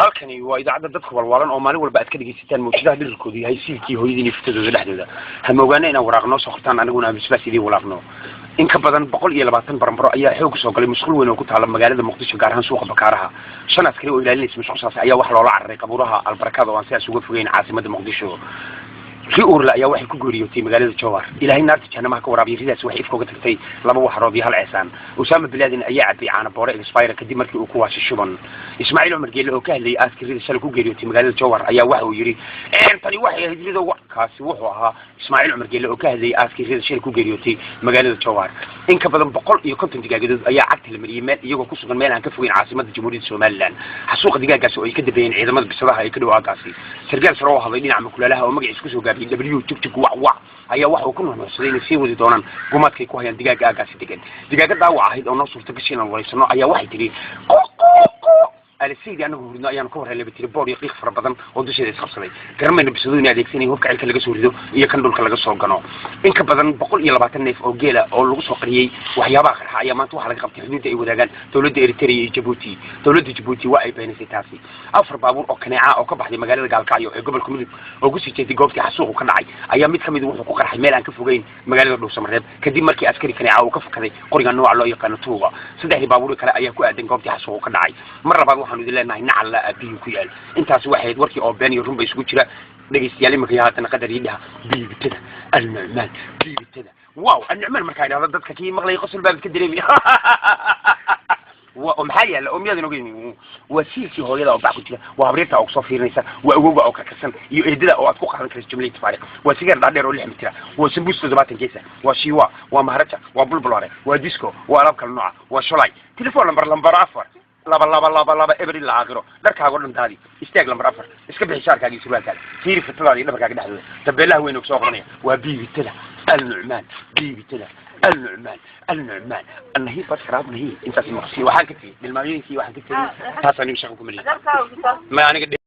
Halkani waa idaacadda dadka walwaalan oo maalin walba aad ka dhegaysataan mawjadaha dhirirkoodu yahay siilkii hooyadiin iyo fitadooda dhexdooda. Hama ogaana inaan waraaq noo soo qortaan, aniguna aan bisbaas idiin walaaqno. In ka badan 120 baranbaro ayaa xoog soo galay musqul weyn oo ku taala magaalada Muqdisho, gaar ahaan suuqa Bakaaraha. Shan askari oo ilaalinaysa musqushaasi ayaa waxaa loola cararay qabuuraha Albarakaada oo aan sidaas uga fogeyn caasimada Muqdisho. Ri uurle ayaa waxay ku geeriyootay magaalada Jowhar. Ilaahay naarta jahannamaha ka waraabiya. Ridaas waxay ifka uga tagtay laba waxrood iyo hal ceesaan. Usama bin Laden ayaa cabay caana boore expire kadib markii uu ku waashay shuban. Ismaaciil Cumar Geelle oo ka hadlayay aaskii rida shalay ku geeriyootay magaalada Jowhar ayaa waxa uu yidhi: "Tani waxay ahayd rida." Kaasi wuxuu ahaa Ismaaciil Cumar Geelle oo ka hadlayay aaskii rida shalay ku geeriyootay magaalada Jowhar. In ka badan 150 digaagadood ayaa cagta la mariyey meel iyagoo ku sugan meel aan ka fogeyn caasimada Jamhuuriyadda Somaliland. Xasuuqa digaagaasi oo ay ka dambeeyeen ciidamada bisadaha ee ka dhow aagaasi. Sargaal sare oo hadlay dhinaca makulaalaha oo magaciisa kusoo gaabiyey W jug jug wac wac ayaa waxa uu ku nuxnuxsaday inay sii wadi doonaan gumaadkay ku hayaan digaaga aagaasi degan. Digaaga daawac ahayd oo noo suurta gashay inaan wareysano ayaa waxay tidhi: "Alisaydi, anagu hurdno ayaanu ka war helay," tiri, "boor iyo qiiq fara badan oo dusheeda isqabsaday. Garamayna bisadu inay adeegsanaya hubka cirka laga soo rido iyo kan dhulka laga soo gano." In ka badan 120 neef oo geela oo lagu soo qariyey waxyaabaha qarxa ayaa maanta waxaa laga qabtay xuduudda ay wadaagaan dowladda Eritrea iyo Jabuuti. Dowladda Jabuuti waa ay beenisay taasi. Afar baabuur oo kaneeca oo ka baxday magaalada Gaalkacyo ee gobolka Mudug oo kusii jeeday goobtii xasuuqu ka dhacay ayaa mid kamid wuxuu ku qarxay meel aan ka fogeyn magaalada Dhuusamareeb, kadib markii askari kaneeca uu ka fakaday qoriga nooca loo yaqaano tuuga. Saddexdii baabuur kale ayaa ku aadan goobtii xasuuqu ka dhacay. Mar labaad waxaanu idin leenahay nacal la aabihii ku yaal. Intaasi waxay ahayd warkii oo been iyo runba isugu jira. Dhegaystayaal, iminka iyo haatana qadar ii dhaha biibitada Alnucmaan, biibitada. Wow, Alnucmaan markaa idhahdo dadka kii maqlay qosol baabad ka dareemi oo maxaa yaala oo miyaadan ogeyn? Waa siilkii hooyada oo bac ku jira, waa habriirta oo kusoo fiirinaysa, waa awowga oo karkarsan iyo eedada oo aad ku qaadan karayso jumlay tafaariq, waa sigaar dhaadheer oo 6 mitira, waa sambuus 70 geesa, waa shiiwa, waa maharaja, waa bulbulore, waa disco, waa alaab kala nooca, waa sholay, telefoon lambar lambar 4 2 2 2 2 0 ilaa aakhiro. Dharkaaga o dhan daadi, istaag lambar 4, iska bixi shaarkaaga iyo surwaalkaaga, fiiri fitadaada iyo dhabarkaaga dhexdooda, tabeelaha weyn oo kusoo qoranaya waa biibitada Alnucmaan, biibitada Alnucmaan, Alnucmaan, annahi basharaab nahi. Intaas maqsi waxaan ka tegey dhilmaamyooyinkii waxaan ka tegey taas anigu shaqo ku maliya ma aniga.